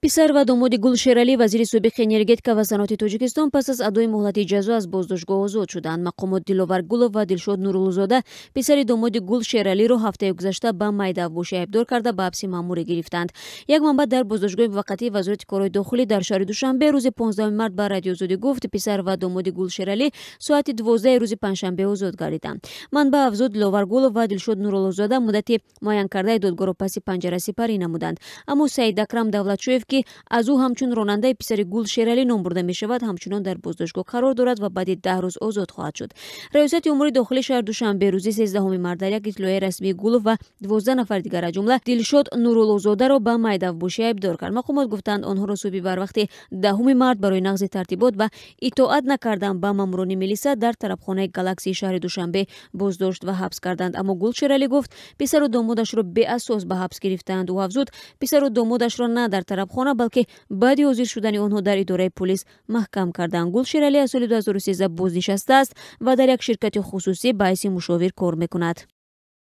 Писар ва домоди Гулшералӣ, вазири собиқи энергетика ва саноати Тоҷикистон, пас аз адои муҳлати ҷазо аз боздоштгоҳ озод шуданд. Мақомот Диловар Гулов ва Дилшод Нуруллозода, писари домоди Гулшералиро, ҳафтаи гузашта ба майдаавбошӣ айбдор карда, ба ҳабси маъмурӣ гирифтанд. Як манбаъ дар боздоштгоҳи муваққатии Вазорати корҳои дохилӣ дар шаҳри Душанбе рӯзи 15 март ба Радиои Озодӣ гуфт, писар ва домоди Гулшералӣ соати 12 рӯзи панҷшанбе озод гардиданд. Манбаъ афзуд, Диловар Гулов ва Дилшод Нуруллозода муддати муайянкардаи додгоҳро паси панҷара сипарӣ намуданд. Аммо Саид Акрам Давлатшоев, ки аз ӯ ҳамчун ронандаи писари Гулшералӣ ном бурда мешавад, ҳамчунон дар боздоштгоҳ қарор дорад ва баъди 10 рӯз озод хоҳад шуд. Раёсати умури дохилии шаҳри Душанбе рӯзи 13 март дар як иттилоияи расмии Гулов ва 12 нафари дигар, аз ҷумла Дилшод Нуруллозодаро, ба майдаавбошӣ айбдор кард. Мақомот гуфтанд, онҳоро субҳи барвақти 10 март барои нақзи тартибот ва итоат накардан ба мамурони милиса дар тарабхонаи Галаксии шаҳри Душанбе боздошт ва ҳабс карданд. Аммо Гулшералӣ гуфт, писару домодашро беасос ба ҳабс гирифтаанд. Ӯ афзуд, писару домодашро на дар тарабхона, балки баъди ҳозир шудани онҳо дар идораи пулис маҳкам карданд. Гулшералӣ аз соли 2013 бознишаста аст ва дар як ширкати хусусӣ ба ҳайси мушовир кор мекунад.